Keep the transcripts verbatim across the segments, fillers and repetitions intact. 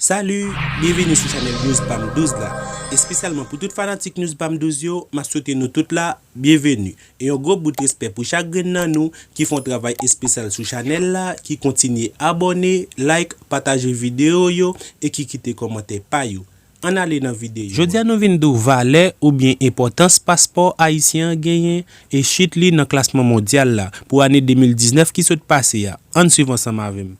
Salut, byenveni sou chanèl News Pam douz la. Espesyalman pou tout fanatik News Pam douz yo, m ap swete nou tout la byenveni. E yon gwo bout respè pou chak grenn nan nou ki fè yon travay espesyal sou chanèl la, ki kontinye abòne, like, pataje videyo yo e ki kite kòmantè pa yo. Ann ale nan videyo. Jodi a nou vin di w valè oubyen enpòtans paspò ayisyen an genyen e chit li nan klasman mondyal la pou ane de mil diznèf ki sot pase a. Ann swiv ansanm avè m.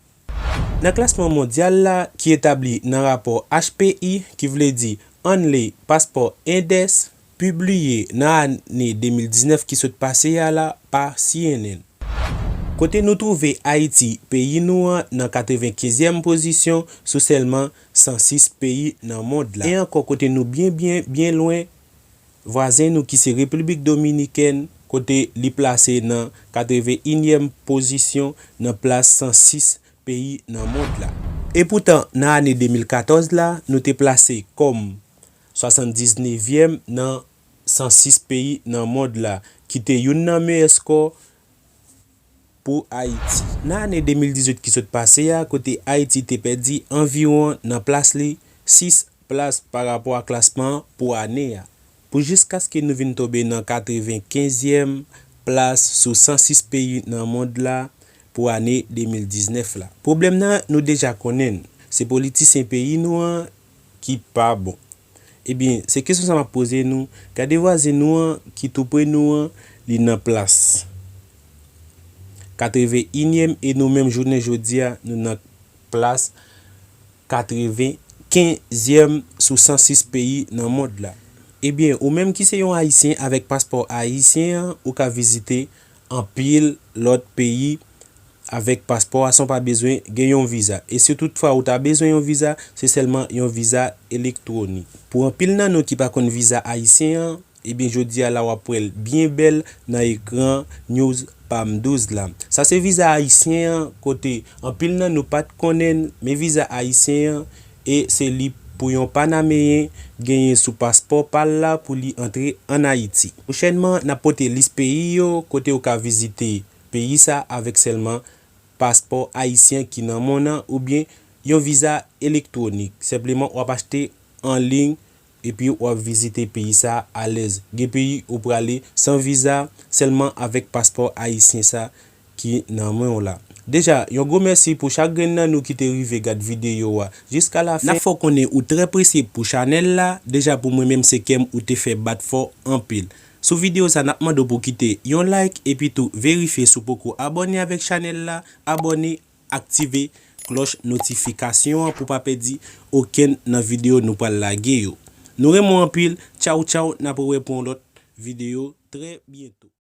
Nan klasman mondyal la ki etabli nan rapò H P I, ki vle di Only Passport Index, pibliye nan ane de mil diznèf ki sot pase a la pa C N N. Kote nou twouve Ayiti, peyi nou an, nan katrevenkenzyèm pozisyon sou sèlman san sis peyi nan mond la. E ankò kote nou byen, byen, byen lwen vwazen nou ki se Repiblik Dominikèn, kote li plase nan katrevenyinyèm pozisyon nan plas san sis peyi nan mond la. Epoutan, nan ane de mil katòz la, nou te plase kòm swasanndiznèvyèm nan san sis peyi nan mond la, ki te youn nan meyè skò pou Ayiti. Nan ane de mil dizuit ki sot pase a, kote Ayiti te pèdi anviwon nan plas li sis plas pa rapò a klasman an pou ane a, pou jiskaske nou vin tonbe nan katrevenkenzyèm plas sou san sis peyi nan mond la pou ane de mil diznèf la. Pwoblèm nan, nou deja konnen l, se politisyen peyi nou an ki pa bon. Ebyen, se kesyon sa m ap poze nou, gade vwazen nou an ki tou pre nou an, li nan plas katrevenyinyèm e nou menm jounen jodi a, nou nan plas katrevenkenzyèm sou san sis peyi nan mond la. Ebyen, ou menm ki se yon Ayisyen avèk paspò ayisyen an, ou ka vizite anpil lòt peyi avèk paspò a san w pa bezwen gen yon viza. E si toutfwa ou ta bezwen yon viza, se sèlman yon viza elektwonik. Pou anpil nan nou ki pa konn viza ayisyen an, ebyen, jodi a la w ap wè l byen bèl nan ekran News Pam douz la. Sa se viza ayisyen an, kote anpil nan nou pa t konnen l, men viza ayisyen an, e se li pou yon Panameyen genyen sou paspò pa l la pou li antre ann Ayiti. Pwochènman, n ap pote lis peyi yo kote w ka vizite peyi sa avèk sèlman paspò ayisyen ki nan men w nan oubyen yon viza elektwonik. Senpleman, w ap achte an liy epi w ap vizite peyi sa alèz. Gen peyi ou prale san viza, sèlman avèk paspò ayisyen sa ki nan men w la. Deja, yon gwo mèsi pou chak grenn nan nou ki te rive gad videyo a jiska lafen. N ap fè w konnen ou trè presye pou chanèl la. Deja pou mwen menm se kè m ou te fè bat fò anpil. Sou videyo sa, n ap mande w pou kite yon like epi tou verifye si w poko abòne avèk chanèl la, abòne, aktive klòch notifikasyon an pou pa pèdi okenn nan videyo nou pral lage yo. Nou renmen w anpil, tchaw tchaw, n ap rewè pou yon lòt videyo trè byento.